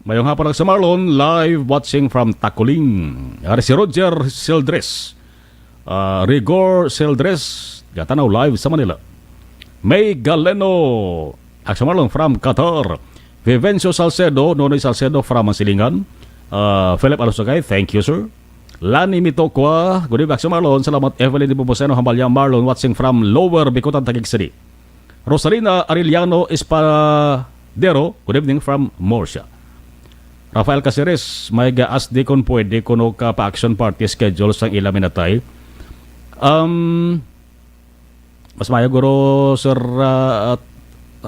mayong hapon lang sa Marlon, live watching from Taculing. Ari si Roger Sildres, ah, Rigor Sildres, gatanaw live sa Manila. May Galeno, Action Marlon from Qatar. Vivencio Salcedo, Nonoy Salcedo from Mansilingan. Ah, Philip Alusagay, thank you, sir. Lani Mitokwa, good evening, Action Marlon. Salamat, Evelyn Nepomuceno, Hambalya Marlon, watching from Lower Bicutan, Taguig City. Rosalina Arellano Espadero, good evening from Murcia. Rafael Caceres, may ga-ask di kon pwede kuno ka pa-action party schedule sang ila minatay. Um, mas maayo guro, Sir, ah,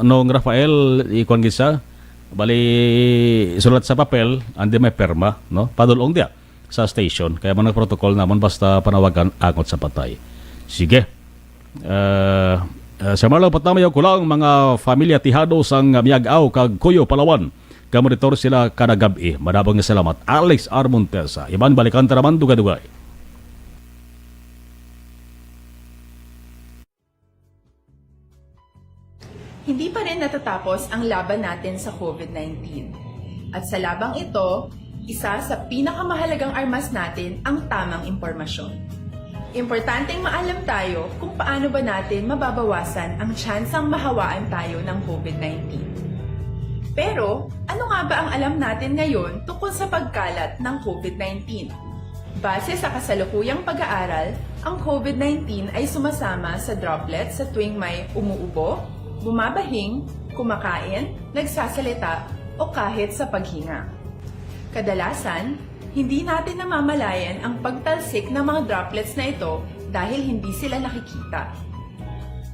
Nong Rafael, ikuan gid sa, bali, sulat sa papel, andi may perma, no? Padulong diya sa station. Kaya man ang protocol namon basta panawagan angot sa patay. Sige. Ah, ah, sa Marlon Patnamayaw ko lang, mga familia Tejado sang Miag-aw kag Cuyo, Palawan. Ka-monitor sila kada gab-i. Madamo nga salamat. Alex R. Montesa. Iban balikan ta naman dugay-dugay. Hindi pa rin natatapos ang laban natin sa COVID nineteen. At sa labang ito, isa sa pinakamahalagang armas natin ang tamang impormasyon. Importanteng maalam tayo kung paano ba natin mababawasan ang tsansang mahawaan tayo ng COVID nineteen. Pero, ano nga ba ang alam natin ngayon tungkol sa pagkalat ng COVID nineteen? Base sa kasalukuyang pag-aaral, ang COVID nineteen ay sumasama sa droplets sa tuwing may umuubo, bumabahing, kumakain, nagsasalita, o kahit sa paghinga. Kadalasan, hindi natin namamalayan ang pagtalsik ng mga droplets na ito dahil hindi sila nakikita.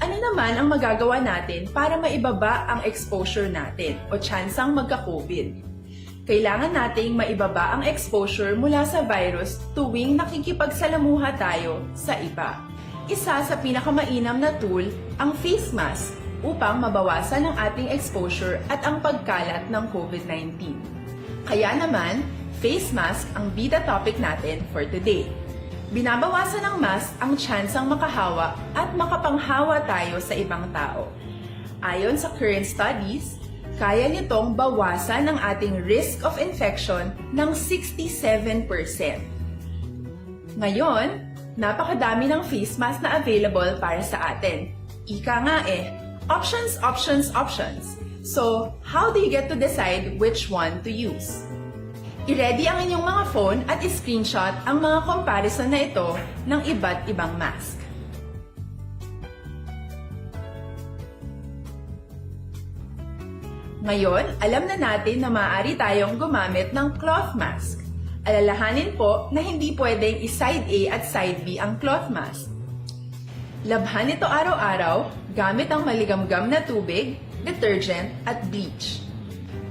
Ano naman ang magagawa natin para maibaba ang exposure natin o tsansang magka-COVID? Kailangan nating maibaba ang exposure mula sa virus tuwing nakikipagsalamuha tayo sa iba. Isa sa pinakamainam na tool ang face mask upang mabawasan ang ating exposure at ang pagkalat ng COVID nineteen. Kaya naman, face mask ang bida topic natin for today. Binabawasan ng mask ang tsansang makahawa at makapanghawa tayo sa ibang tao. Ayon sa current studies, kaya nitong bawasan ang ating risk of infection ng sixty-seven percent. Ngayon, napakadami ng face mask na available para sa atin. Ika nga eh, Options, options, options. So, how do you get to decide which one to use? I-ready ang inyong mga phone at i-screenshot ang mga comparison na ito ng iba't ibang mask. Ngayon, alam na natin na maaari tayong gumamit ng cloth mask. Alalahanin po na hindi pwedeng i-side A at side B ang cloth mask. Labhan ito araw-araw gamit ang maligamgam na tubig, detergent, at bleach.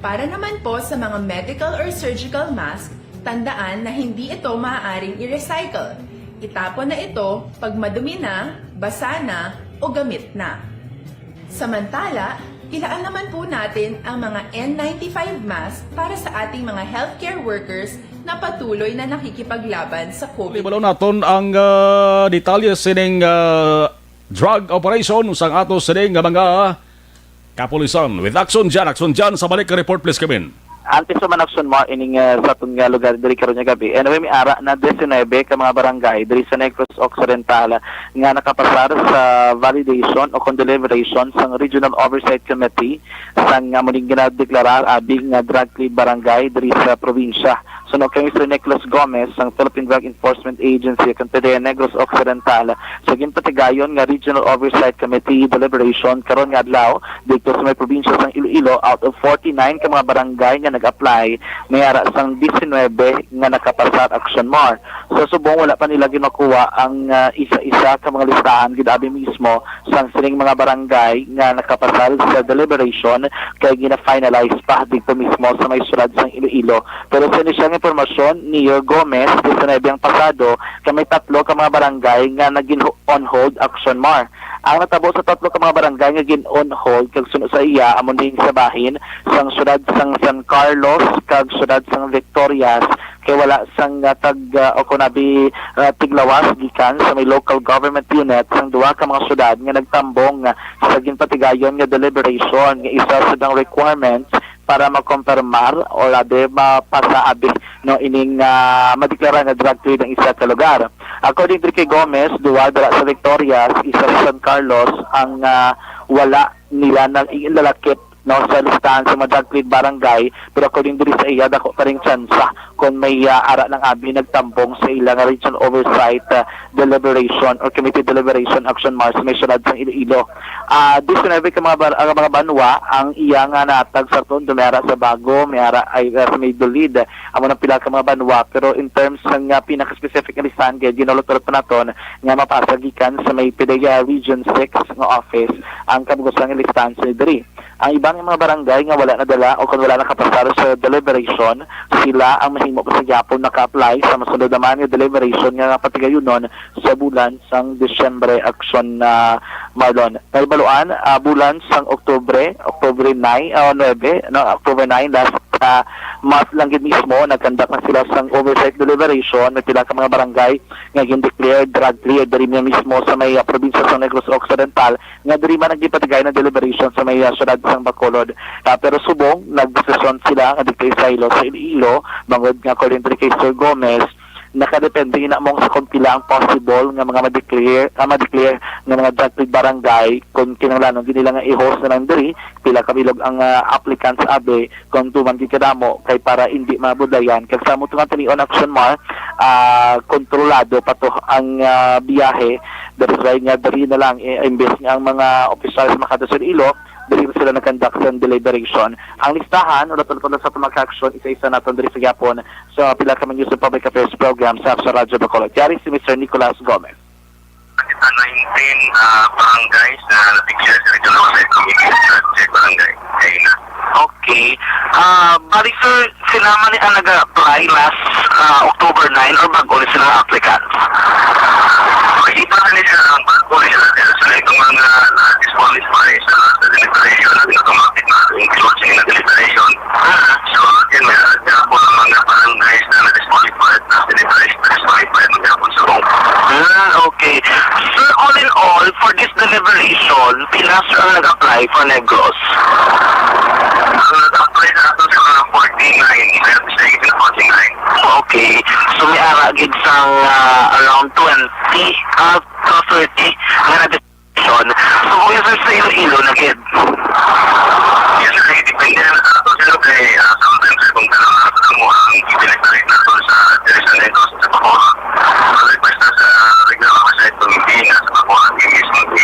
Para naman po sa mga medical or surgical mask, tandaan na hindi ito maaaring i-recycle. Itapon na ito pag madumi na, basa na, o gamit na. Samantala, ilaan naman po natin ang mga N ninety-five mask para sa ating mga healthcare workers na patuloy na nakikipaglaban sa COVID. Ibalo naton ang ah, detalye sining ah, drug operation sang ato sining nga mga kapulisan. With Action Jan, Action Jan, sa balik ka report, please, Kevin. Antes pa man, Action Mar, ining ah, sa aton nga lugar diri karon nga gabi. Anyway, may ara na diecinuebe ka mga barangay diri sa Negros Occidental nga nakapasar sa validation o kon deliberation sang Regional Oversight Committee sang amo ning ginadeklarar abi nga drug-free barangay diri sa probinsya. Suno kay Mister Nicholas Gomez sang Philippine Drug Enforcement Agency kon PDEA Negros Occidental, sa ginpatigayon nga Regional Oversight Committee deliberation karon nga adlaw didto sa may probinsya sang Iloilo, out of forty-nine ka mga barangay nga nag-apply, may ara sang diecinuebe nga nakapasar, Action Mar. Sa subong, wala pa nila ginakuha ang ah, isa-isa ka mga listahan gid abi mismo sang sining mga barangay nga nakapasar sa deliberation, kay gina-finalize pa didto mismo sa may syudad sang Iloilo. Pero sa inisyal nga impormasyon ni Yor Gomez, diecinuebe ang pasado, kay may tatlo ka mga barangay nga nagin on hold, Action Mar. Ang natabo sa tatlo ka mga barangay nga gin on hold kag suno sa iya, amo ning sa bahin sang syudad sang San Carlos kag syudad sang Victorias, kay wala sang ah, tag ah, o kunabi ah, tiglawas gikan sa may local government unit sang duha ka mga syudad nga nagtambong ah, sa ginpatigayon nga deliberation nga isa sa dang requirements para makompirmar o labi mapasa abi no ining ah, madeklara nga drug trade ang isa ka lugar. According diri kay Gomez, duha dira sa Victorias, isa sa San Carlos ang ah, wala nila na ilalakip no sa listahan sa mga drug trade barangay, pero according diri sa iya, dako pa ring tsansa kon may ah, ara lang abi nagtambong sa ila nga regional oversight ah, deliberation or committee deliberation, Action Mar, sa may syudad sang Iloilo. Ah, diecinuebe ka mga bar- ang mga banwa ang iya nga natag sa tundo, may ara sa Bago, may ara ay ah, sa may Dulid, amo nang pila ka mga banwa, pero in terms sang ah, pinaka-specific nga listahan, kay ginulot-ulot pa naton nga mapasa gikan sa may PDEA Region six nga office ang kabug-usan nga listahan sa diri. Ang iban nga mga barangay nga wala nadala o kon wala nakapasar sa deliberation, sila ang mahimo pa sa gyapon maka-apply sa masunod naman nga deliberation nga patigayunon sa bulan sang Disyembre, Action ah, Marlon. Nahibaluan, ah, bulan sang Oktubre, Oktubre nine, ah, nuebe, no, October nine, last ah, month lang gid mismo, nag-conduct na sila sang oversight deliberation. May pila ka mga barangay nga gin-declare drug clear diri niya mismo sa may ah, probinsya sa Negros Occidental, nga diri man ang gipatigayon ang deliberation sa may ah, syudad sang Bacolod. Ah, pero subong, nagdesisyon sila nga didto isaylo sa Iloilo, bangod nga according diri kay Sir Gomez, nakadepende ina mong sa kung pila ang possible nga mga ma-declare, ah, ma-declare nga mga drug free barangay, kung kinahanglanon gid nila nga i-host na lang diri, pila ka bilog ang ah, applicants abi, kung tuman gid kadamo, kay para indi mabudlayan. Kag sa amo to nga tinion, Action Mar, ah, kontrolado pa to ang ah, biyahe. That is why nga diri na lang, eh, imbes nga ang mga opisyal sa Makada sa Iloilo, diri na sila nag-conduct sa deliberation. Ang listahan, ulat-ulat sa mga action, isa-isa naton diri sa gyapon sa pila ka news and public affairs program sa, sa Radyo Bacolod. Yari si Mister Nicolas Gomez. Kita nineteen ah, barangays na na-declare sa Regional Oversight Committee sa Check Barangay. Kaya na. Okay. Ah, bali, sir, sila man ang nag-apply last ah, October nine or bago ni sila nga applicants? Makita na ni sila ang bago ni sila, pero sila itong mga na-disqualify sa deliberation, na automatic na include sa ilang deliberation. So, yun, may ako ng mga barangays na na-disqualify, na-disqualify, na-disqualify, mag-apon sa rong. Hmm, okay. Sir, all in all, for this deliberation, pila, sir, ang nag-apply for Negros? Ang nag-apply sa ato sa mga forty-nine, may nag-apply sa forty-nine. Okay. So, may ara gid sang ah, around twenty, ah, to thirty nga nag-, So, kung yung sir, Iloilo na gid. Yes, sir. Depende na sa ato, sir, kay, ah, sometimes, sir, kung talaga sa mo ang i-deliberate nato sa, diri sa negosyo sa Bacolod, ang request na sa, ah, reklamo sa ito, hindi na sa Bacolod, hindi mismo, hindi,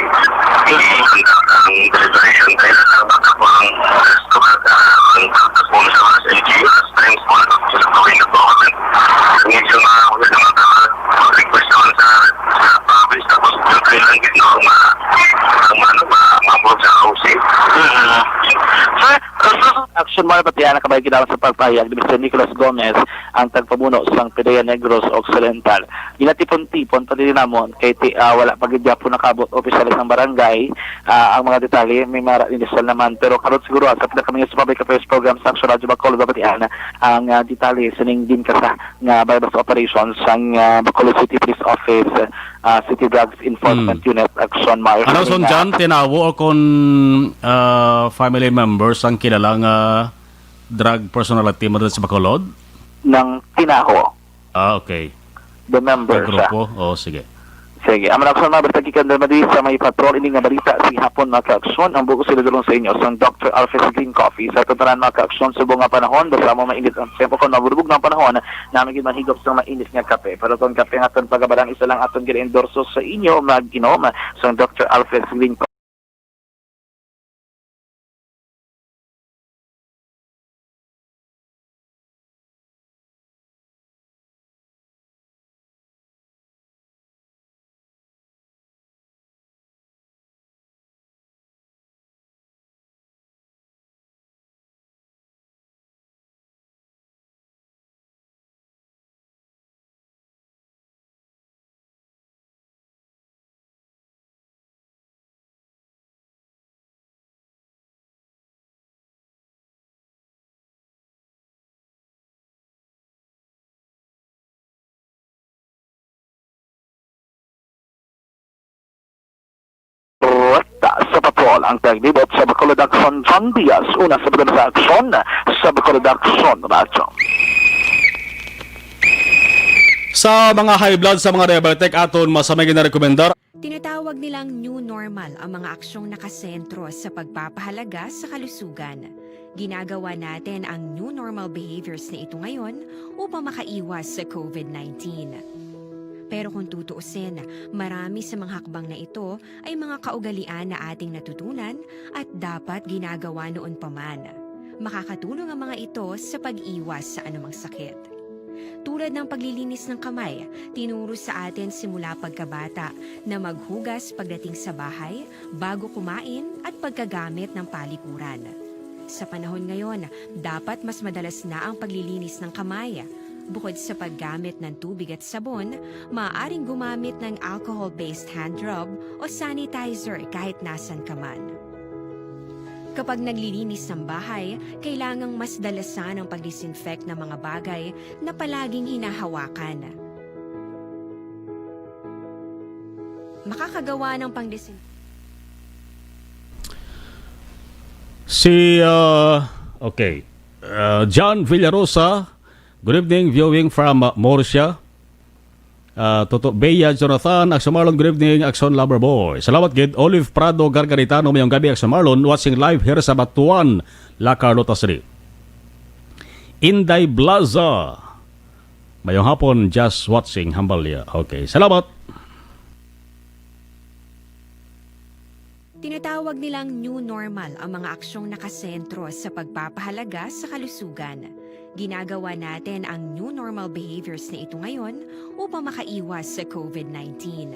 hindi conduct ang deliberation. Kaya lang, ang backup po ang resto, ah, ang backup po sa mga L G U, at times po, sa gawin na po, medyo mga, mga, mga, request naman sa, sa province, tapos yung kailangan gid, no, ma-, ma-, ano, ma-, maabot sa housing. Mm. Sir, uh, so, action mo na pati ang kabayan kita sa pagpahayag ni Mister Nicholas Gomez, ang tagpamuno sang PDEA Negros Occidental. Ginatipon-tipon pa din namon kay ti-, ah, wala pa gid gyapon nakabot opisyales ng barangay, ah, ang mga detalye, may mara initial naman. Pero karot siguro, ah, sa pinakaminyo sa Public Affairs Program sa Action Radio Bacolod, mabatian ang, ah, detalye sining ginkasa nga buy-bust operation sang, ah, Bacolod City Police Office, ah, City Drugs Enforcement Hmm. Unit, Action Mayor Ano, Son Fernandez. John, tinawo o kon, ah, family members ang kilala nga drug personality mo sa Bacolod? Nang tinawo. Ah, okay. The member Sa siya. grupo? Oh, sige. Sige. Ang mga aksyon, mga balita gikan naman di sa may patrol, ini nga balita si hapon, mga kaaksyon. Ang buko sila dulong sa inyo sang Doctor Alfred's Green Coffee. Sa tanan, mga kaaksyon, subong nga panahon, basta mo mainit ang tempo, kung mabulubog na ang panahon, namin gid manghigop sa mainit nga kape. Pero kung kape nga aton pagabalan, isa lang aton gina-endorso sa inyo, mag-inom sang Doctor Alfred's Green Coffee. Rekta sa patrol ang taglibot sa Bacolod Action, John Diaz. Una sa Bacolod sa Action, sa Bacolod Action Radyo. Sa mga high blood, sa mga diabetic, aton masamay ginarekomendar. Tinatawag nilang new normal ang mga aksyong nakasentro sa pagpapahalaga sa kalusugan. Ginagawa natin ang new normal behaviors na ito ngayon upang makaiwas sa covid nineteen. Pero kung tutuusin, marami sa mga hakbang na ito ay mga kaugalian na ating natutunan at dapat ginagawa noon pa man. Makakatulong ang mga ito sa pag-iwas sa anumang sakit. Tulad ng paglilinis ng kamay, tinuro sa atin simula pagkabata na maghugas pagdating sa bahay, bago kumain, at pagkagamit ng palikuran. Sa panahon ngayon, dapat mas madalas na ang paglilinis ng kamay. Bukod sa paggamit ng tubig at sabon, maaaring gumamit ng alcohol-based hand rub o sanitizer kahit nasan ka man. Kapag naglilinis ng bahay, kailangang mas dalasan ang pag-disinfect ng mga bagay na palaging hinahawakan. Makakagawa ng pang-disin- Si, uh, okay. Uh, John Villarosa, good evening, viewing from, uh, Murcia. Uh, Toto Bea Jonathan, Action Marlon, good evening, Action Lover Boy. Salamat gid, Olive Prado Gargaritano, mayong gabi, Action Marlon, watching live here sa Batuan, La Carlota City. Inday Blaza, mayong hapon, just watching, hambal niya. Okay, salamat. Tinatawag nilang new normal ang mga aksyong nakasentro sa pagpapahalaga sa kalusugan. Ginagawa natin ang new normal behaviors na ito ngayon upang makaiwas sa covid nineteen.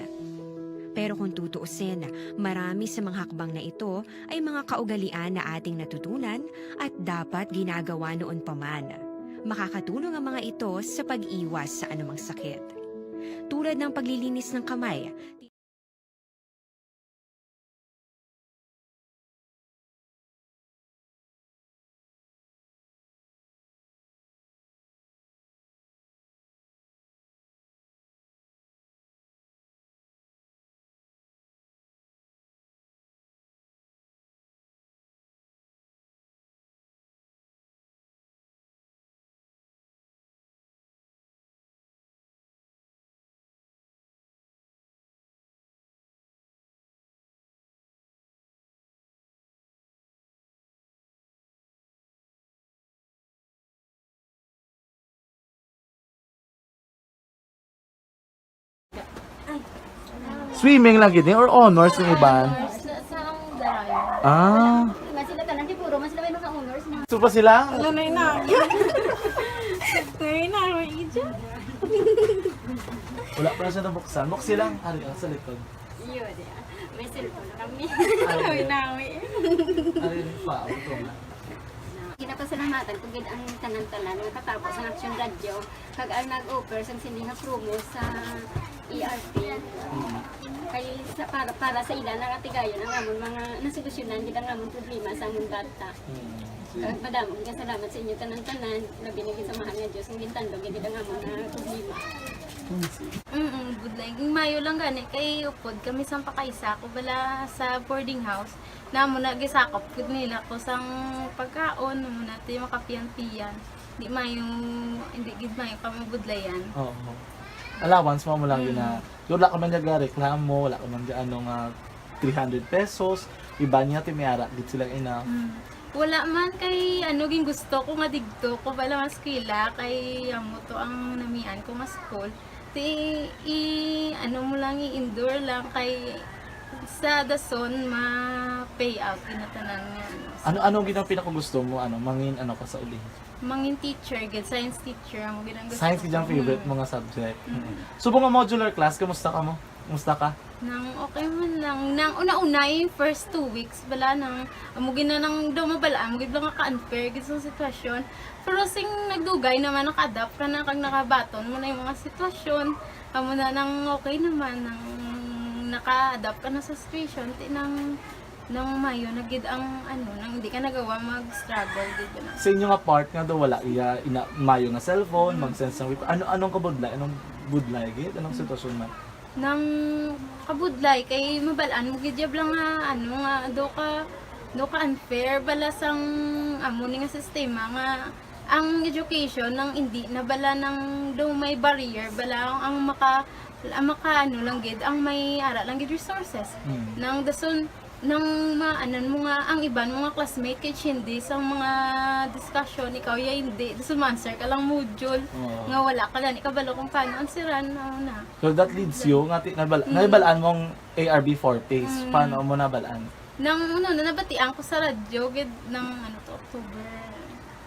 Pero kung tutuusin, marami sa mga hakbang na ito ay mga kaugalian na ating natutunan at dapat ginagawa noon pa man. Makakatulong ang mga ito sa pag-iwas sa anumang sakit. Tulad ng paglilinis ng kamay, Swimming lang gid ni or honors ni iban? Honors na sa ang Darayo. Ah. Mas sila tanan, di puro, mas sila may mga honors, mga Gusto pa sila? Wala na yun na. Tayo na, Roy Ija. Wala pa na siya nabuksan. Buksi lang. Ari, ah, sa likod. Iyo, di ah. May cellphone kami. Ay, nawi. Ari, pa, ito nga. Ginapasalamatan ko gid ang tanan-tanan nga katapos ang Action Radio kag ang nag-offer sang sini nga promo sa A R P. Mm. Kay sa, para, para sa ila na katigayon ang amon mga nasolusyonan gid ang amon problema sa amon bata. Mm. Kag madamo nga salamat sa inyo tanan-tanan, labi na gid sa mahal nga Dios nga gintandog gid ang amon nga problema. Mm, budlay. Ging mayo lang gani kay upod kami sang pakaisa ko bala sa boarding house. Namo na gisakop gid nila ko sang pagkaon, mo na ti makapiyan-piyan. Di mayo, hindi gid mayo kami budlayan. Oo. Allowance mo, mo lang yun na, Mm. wala ka man nagareklamo, wala ka man ga-, ano nga, three hundred pesos, iba niya, ti may ara gid sila ina. Mm. Wala man kay, ano, ging gusto ko nga digto ko bala mas eskwela kay amo to ang namian ko nga school. Ti, i-, ano mo lang, i-endure lang kay sa dason ma-pay out ina tanan nga, ano. Ano, ano gid ang pinakagusto mo, ano, mangin, ano ka sa uli? Mangin teacher, gid, science teacher, amo gid ang gusto Science ko. Gid ang favorite Mm. mo nga subject. Mm. Mm. Subong nga modular class, kamusta ka mo? Kamusta ka? Nang okay man lang. Nang una-una, yung first two weeks, bala nang, amo gid na nang daw mabal-an, amo gid lang ka-unfair gid sa sitwasyon. Pero sing nagdugay naman, naka-adapt ka na, kag nakabaton mo na yung mga sitwasyon. Amo na nang okay naman, nang naka-adapt ka na sa situation, ti nang, nang mayo na gid ang, ano, nang hindi ka nagawa mag-struggle gid na. Sa inyo nga part nga daw wala iya ina, mayo nga cellphone, Mm. mag-send sang report. Ano, anong kabudlay? Anong budlay gid? Anong Mm. sitwasyon man? Nang kabudlay kay mabal-an mo gid jab lang nga, ano, nga daw ka, daw ka unfair bala sang amo ni nga sistema nga ang education nang indi na bala nang daw may barrier bala ang, ang maka, ang maka, ano lang gid, ang may ara lang gid resources. Mm. Nang dason, nang maanan mo nga ang iban mo nga classmate kay hindi sa mga discussion, ikaw ya hindi. Dason ma-answer ka lang module Oo. nga wala ka gani kabalo kung paano answeran, ano na. So that leads you nga ti-, nabal-, Mm. nahibalaan mong A R B four phase. Mm. Paano mo nabalaan? Nang, ano, na nabatian ko sa radyo, gid, nang, ano to, October,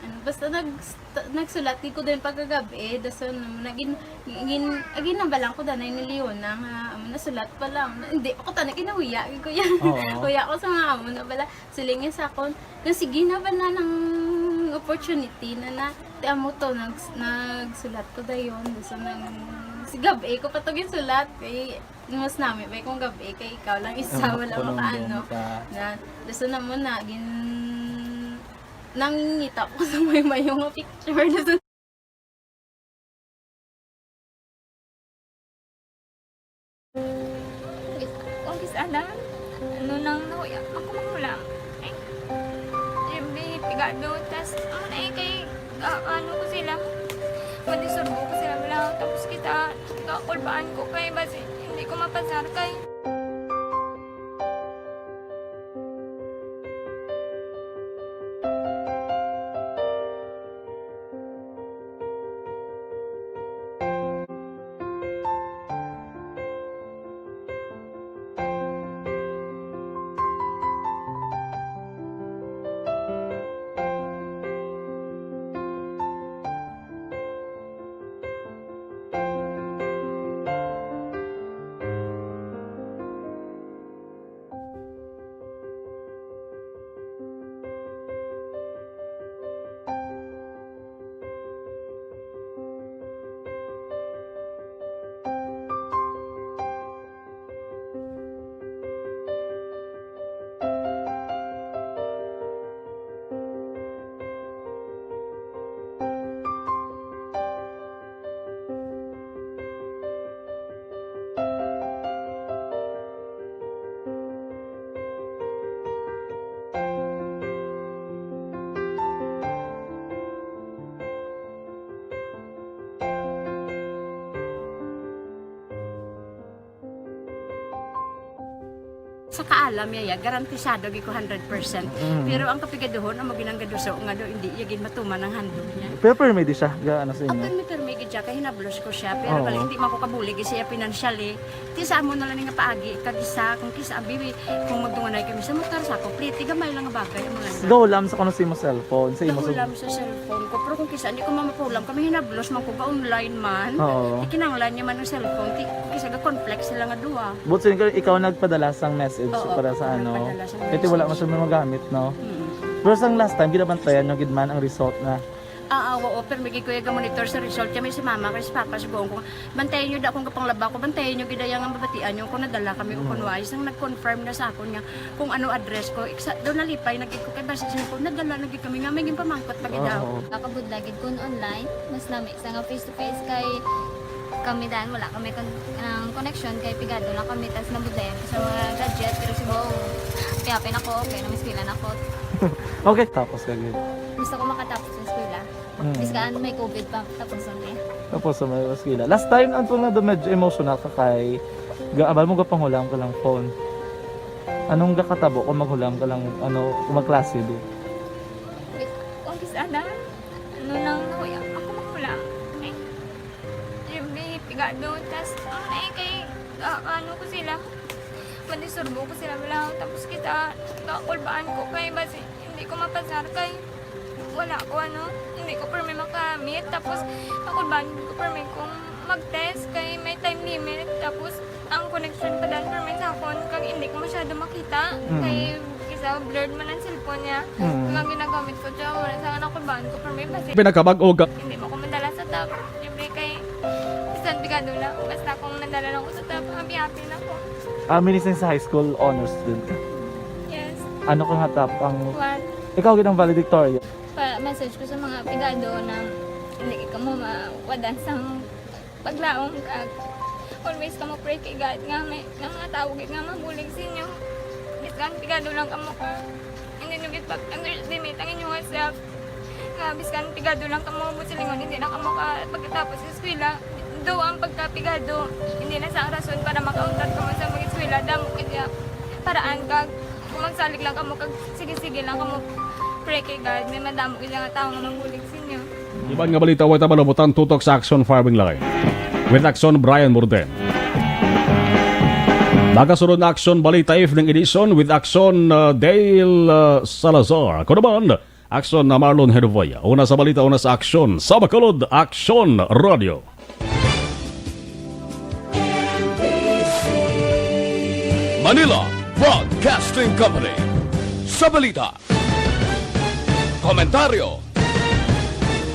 ano, basta nag-, nagsulat gid ko din pagkagabi, dason, ano, nagin-, gin-, ginabalaan ko danay ni Leona nga, amo, nasulat pa lang. Hindi pa ko tanan kinahuya, gid ko yan. Oo. Huya ko sa mga amo na bala. Siling niya sa akon, na sige na ba na ng opportunity na na, ti amo to, nag-, nagsulat ko dayon. So, nang, si gabi ko pa to ginsulat, kay mas nami ba kung gabi, kay ikaw lang isa, Ang wala makulong makaano. Din ka. Na, gusto na mo na, gin-, nangingita ko sa may mayo nga picture. Ang kis-, ala, ano nang nahuya, ako mahulam. Ay, every pigado, tas, ano na eh, kay, ah, ano ko sila, madisturbo ko sila, wala, tapos kita, kakulbaan ko, kay basi, hindi ko mapasar, kay Sa kaalam niya, ya, garantisado gid ko hundred percent. Mm. Pero ang kapigaduhon, amo ginang gaduso nga do, hindi iya gid matuman ang handog niya. Pero permi di siya, ga ano sa Ang inyo? Permi-permi gid siya, kay hinablos ko siya. Pero Oo. Bali, hindi man ko kabulig siya financially. Ti sa amo na lang nga paagi, kag isa, kung kisa, abi, kung magdunganay kami sa motor, sa ako, pliti, gamay lang nga bagay, amo lang. Gahulam sa kuno sa imo cellphone, sa imo sa Gahulam sa cellphone ko, pero kung kisa, hindi ko mamapulam, kami hinablos man ko, ga-online man. Oo. Ikinanglan niya man ang cellphone, ti, kung kisa, ga-conflict sila nga duha. But sin ikaw nagpadala sang message Oo, para sa ako ano. nagpadala sang Kaya wala man message. Siya magamit, no? Mm. Pero sang last time, ginabantayan nyo gid man ang result na. Ah, ah, oo, pero may gikuya ga monitor sa result. Kaya may si mama, kay si papa, sugoon ko, bantayan nyo da kung kapanglaba ko, bantayan nyo gid ang mabatian nyo kung nadala kami o kung wala. Isang nag-confirm na sa akon nga kung ano address ko. Iksa, doon nalipay, nagig ko kay basta siya ko, nadala, nagig kami nga, may ginpamangkot pa gid daw. Oo. Nakabudlay gid kun online, mas lami sa nga face to face kay kami dan wala kami kon ang connection kay pigado lang kami tas nabudlayan ko sa mga gadget pero siguro kaya ako okay na mas pila na ko. Okay, tapos ka gid. Gusto ko makatapos sa eskwela. Mm. Biskaan may covid pa tapos ang eh. Tapos sa may eskwela. Last time, ang tunga do medyo emotional ka kay gaabal mo gapangulam ka lang phone. Anong gakatabo kung maghulam ka lang, ano, kung magklase di? Wait, kung kis ana, ano nang nakuya ako mahulam. Eh, yung may pigado, tas ang eh kay ah, ano ko sila, madisturbo ko sila wala. Tapos kita, kakulbaan ko kay basi hindi ko mapasar kay wala ko ano, hindi ko permi makamit. Tapos kakulbaan ko permi kung mag-test kay may time limit. Tapos ang connection pa dan permi sa akon kag hindi ko masyado makita. Mm. Kay isa blurred man ang cellphone niya. Mm. Kung ang ginagamit ko siya, wala sa akin ako baan ko permi basi Pinakabag-o ga hindi mo ko madala sa top. Libre kay bisan pigado na. Basta kung nadala lang ko sa top, happy-happy na ko. Ah, minising sa high school honors student ka. Yes. Ano ka nga top ang... One. Ikaw gid ang valedictorian. Pa message ko sa mga pigado na hindi ka mo mawadan sang paglaom kag always ka mo pray kay God nga may nga mga tao gid nga mabulig sa inyo. Bisan pigado lang kamo ka hindi nyo gid pag-underestimate ang inyong self. Nga biskan pigado lang kamo mo silingon hindi na kamo ka pagkatapos sa eskwela. Do ang pagkapigado hindi na sa ang rason para makauntat kamo sa mag-eskwela. Damo gid ya paraan kag kung magsalig lang kamo kag sige-sige lang kamo pray kay God may madamo gid nga tao nga mabulig sa inyo. Iban nga balita, way tabalo mo tan tutok sa Action Firing Line. With Action Brian Morden. Nagasunod na Action Balita Evening Edition with Action uh, Dale uh, Salazar. Ako naman, Action na Marlon Hervoya. Una sa balita, una sa aksyon. Sa Bacolod, Action Radio. Manila Broadcasting Company. Sa balita, komentaryo,